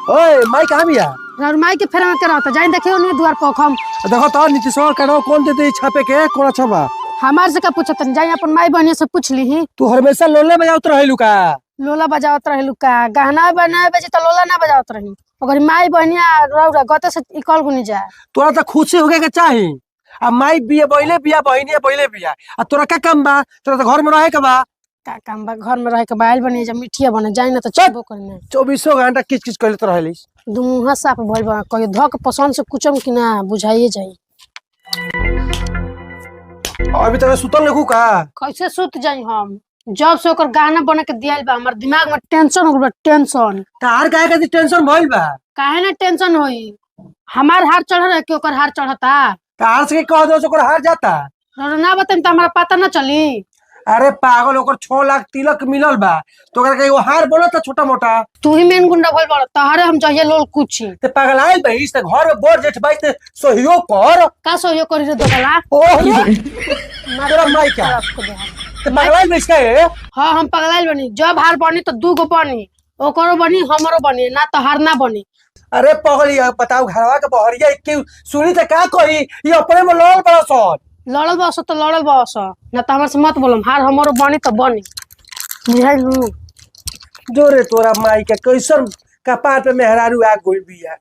ओए माई कहाँ बिया? और माई के फेरा में के रहता जाई देखियो नहीं द्वार पर हम। देखो तो नीतीश करो कौन देते छापे के कोना छपा। हमार से का पूछत जाई अपन माई बहनिया से पूछ लीही। तू हमेशा लोले बजावत रहेलू का? लोला बजावत रहेलू का? गहना बनाए बजे तो लोला ना बजावत रही। ओकर माई बहनिया रौरा गते से इकल गुनी जाए। तोरा तो खुशी होके के चाही। आ माई बिया बहिले बिया बहिनिया बहिले बिया, आ तोरा का काम बा? तोरा तो घर में रहे के बा। का काम बा घर में रहे के? बाइल बनी जा मिठिया बने जाई ना तो चबो करने। चौबीसों घंटा किच किच करत रहेलिस। दुमुहा साफ भइल बा, कहियो धक पसंद से कुचम कि ना बुझाइए जाई। अभी तक सुतल नहीं का? कैसे सुत जाई हम? जब से ओकर गाना बने के दियाइल बा हमर दिमाग में टेंशन हो गइल बा, टेंशन। तार काहे खातिर टेंशन भइल बा? काहे ना टेंशन होई? हमार हार चढ़ रहे कि ओकर हार चढ़ता? तार से कह दो ओकर हार जाता। रौरा ना बताई त हमरा पता ना चली। अरे पागल, ओकर 6 लाख तिलक मिलल बा तो ओकरा के एगो हार बोलत छोटा मोटा। तू ही मेन गुंडा भइल बड़, तहरे हम जहिया लोल कुछी। ते पागल आइल बहिस ते घर में बड़ जेठ बाई ते सहयोग कर। का सहयोग करी रे दोगला? ओह तोरा माई का ते पागल आइल बहिस का ए? हां हम पगलाइल बनी। जब हार बनी तो दू गो बनी, ओकरो बनी हमरो बनी, ना तो हार ना बनी। अरे पगली बताओ घरवा के बहरिया के सुनी त का कही, ई अपने में लड़ल बड़ा सन। लड़ल बस तो लड़ल बस, ना तो हमर से मत बोलम। हार हमरो बनी तो बनी, बुझाइल? जोरे तोरा माई के कैसन कपार पे मेहरारू आ गइल बिया।